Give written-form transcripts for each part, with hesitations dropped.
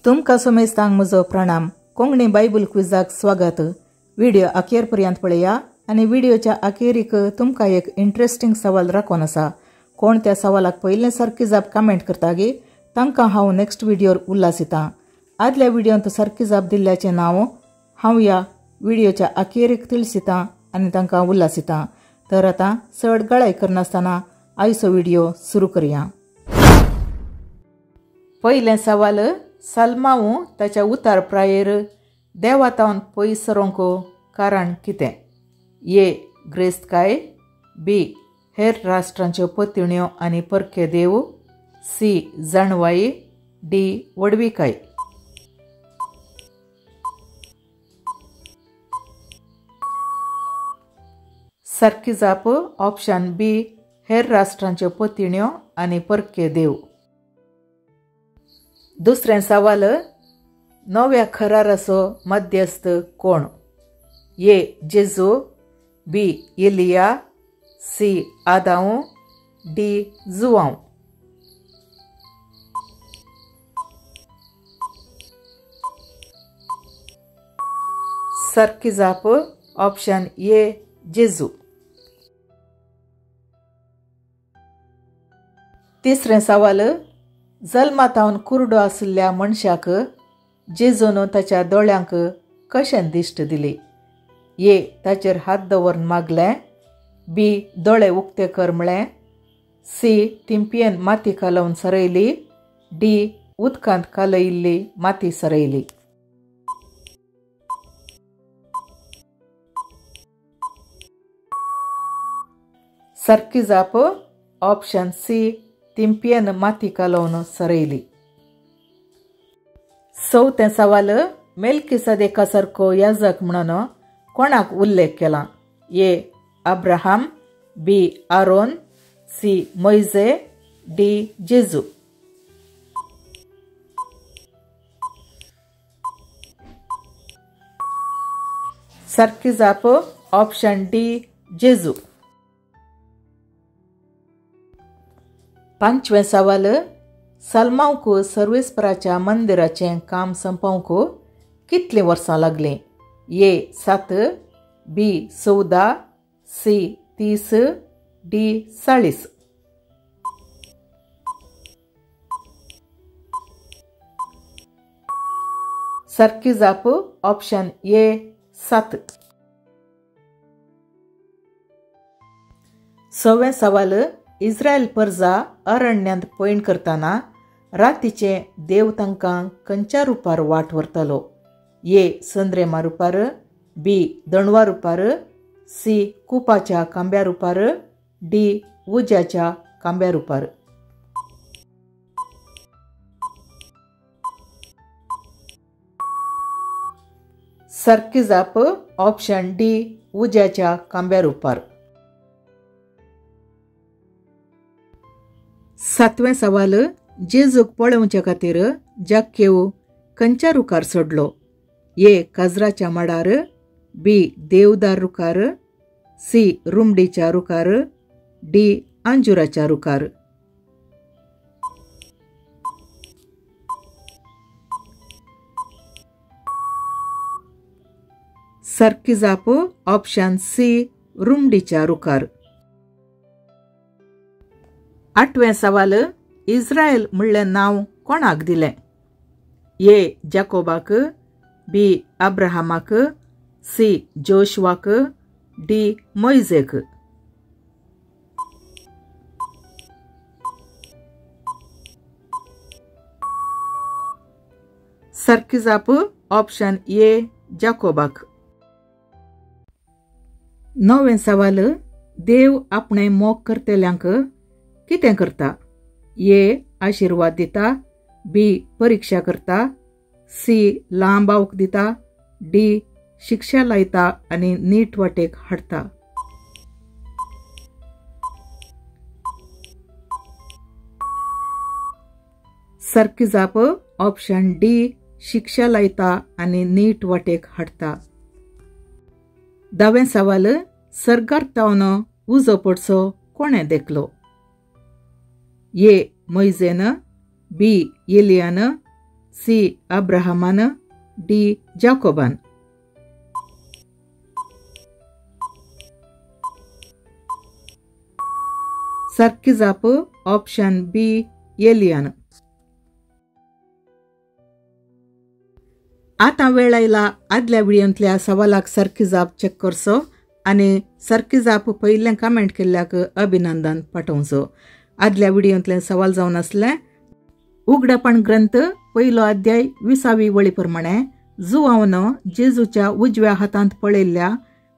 तुमकां समेस्तांक म्हजो प्रणाम. कोंकणी बायबल क्विजाक स्वागत. व्हिडिओ अखेर पर्यंत पळया आनी व्हिडिओच्या अखेरीक तुमकां एक इंट्रस्टिंग सवाल राखून आसा. कोण त्या सवालाक पयलें सारकी जाप कमेंट करता गे तांकां हांव नेक्स्ट व्हिडिओर उल्हासितां. आदल्या व्हिडियोंत सारकी जाप दिल्ल्याचें नांव हांव ह्या व्हिडिओच्या अखेरीक तिळसितां आनी तांकां उल्हासितां. तर आतां चड गळाय करनासतना आयचो व्हिडिओ सुरू करया. पयलें सवाल, सलमाऊ ताच्या उतार प्रायेर देवातावन पयस सरोंक कारण कितें? ए. ग्रेस्तकाय, बी. हेर राष्ट्रांच्यो पतिण्यो आनी परके देव, सी. जाणवाई, डी. वडविकाय. सारकी जाप ऑप्शन बी, हेर राष्ट्रांच्यो पतिण्यो आनी परके देव. दुसरें सवाल, नव्या खराराचो मध्यस्थ कोण? ए. जेजू, बी. एलिया, सी. आदांव, डी. जुआंव. सारकी जाप ऑप्शन ए, जेजू. तिसरें सवाल, जल्मातावन कुरडो आशिल्ल्या मनशाक जेजून ताच्या दोळ्यांक कशें दिश्ट दिली? ए. ताचेर हात दवरून मागलें, बी. दोळे उक्ते कर म्हळें, सी. तिंपयेन माती कालोवन सरयली, डी. उदकांत कालयिल्ली माती सरयली. सारकी जाप ऑप्शन सी, तिंपयेन माती कालोवन सरयली. चवथें सवाल, मेल्कीसदेका सारको याजक म्हणून कोणाक उल्लेख केला? A. Abraham, B. Aaron, C. Moise, D. जेजू. सारकी जाप ऑप्शन डी, जेजू. पांचवें सवाल, सलमांक सर्वेस्पराच्या मंदिराचें काम संपोवंक कितलीं वर्सां लागलीं? ए. 7, बी. 14, सी. 30, डी. 40. सारकी जाप ऑप्शन ए, 7. सवें सवाल, इस्रायल परजा अरण्यांत पयण करतना रातीचे देव तांकां खंयच्या रुपार वाट व्हरतालो? ए. संद्रेमा रुपार, बी. दणवा रुपार, सी. कुपाच्या खांब्या रुपार, डी. उज्याच्या खांब्या रुपार. सारकी जाप ऑप्शन डी, उज्याच्या खांब्या रुपार. सातवें सवाल, जेजूक पळोवच्या खातीर जाक्केव खंयच्या रुखार सोडलो? ए. काजराच्या माडार, बी. देवदार रुखार, सी. रुमडीच्या रुखार, डी. अंजुराच्या रुखार. सारकी जाप ऑप्शन सी, रुमडीच्या रुखार. आठवें सवाल, इस्रायल म्हणलें नांव कोणाक दिलें? ए. जाकोबाक, बी. अब्राहमाक, सी. जोशवाक, डी. मोयजेक. सारकी जाप ऑप्शन ए, जाकोबाक. णवें सवाल, देव आपणें मोग करतल्यांक कितें करता? ए. आशिर्वाद दिता, बी. परीक्षा करता, सी. लांब आवक दिता, डी. शिक्षा लायता आनी नीट वाटेक हाडटा. सारकी जाप ऑप्शन डी, शिक्षा लायता आनी नीट वाटेक हाडटा. धावें सवाल, सर्गार तावन उजो पडचो कोणें देखलो? ए. मोयजेन, बी. एलियान, सी अब्राहमान, डी जाकोबान। सारकी जाप ऑप्शन बी एलियान। आतां वेळ आयला आदल्या व्हिडियोंतल्या सवालाक सारकी जाप चॅक करचो आनी सारकी जाप पयलें कमेंट केल्ल्याक अभिनंदन पाठोवचो। आदल्या व्हिडियोंतलें सवाल जावन आसलें उगडापण ग्रंथ पयलो अध्याय 20वी वळी प्रमाणे जुवावन जेजूच्या उजव्या हातांत पळयल्ल्या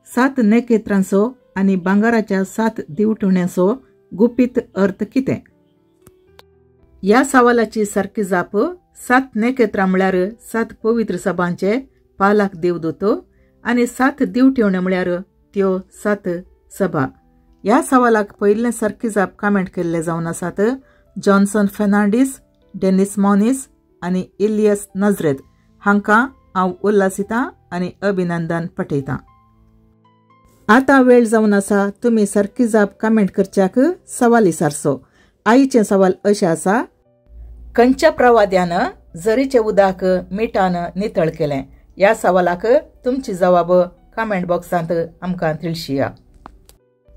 7 नेकेत्रांचो आनी भांगराच्या 7 दिवटुण्यांचो गुपीत अर्थ कितें? ह्या सवालाची सारकी जाप 7 नेकेत्रां म्हळ्यार 7 पवित्र सभांचे पालक देवदूत आनी 7 दिवटेवण्यो म्हळ्यार त्यो 7 सभा। ह्या सवालाक पयलें सारकी जाप कमेंट केल्ले जावन आसात जॉन्सन फेर्नांडीस, डेनिस मॉनिस आनी इलियस नजरेत हांकां हांव उल्हासितां आनी अभिनंदन पठयतां। आतां वेळ जावन आसा तुमी सारकी जाप कमेंट करच्याक सवाल विचारचो। आईचें सवाल अशें आसा, खंयच्या प्रवाद्यान जरीचें उदक मिठान नितळ केलें? ह्या सवालाक तुमची जवाब कमेंट बॉक्सांत आमकां तिळशिया।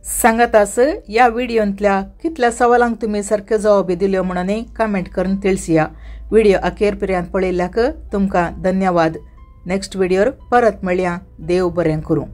सांगातास ह्या व्हिडियोंतल्या कितल्या सवालांक तुमी सारक्यो जवाबी दिल्यो म्हणून कमेंट करून तिळसिया। व्हिडिओ अखेर पर्यंत पळयल्ल्याक तुमकां धन्यवाद। नेक्स्ट व्हिडियोर परत मेळया। देव बरें करूं।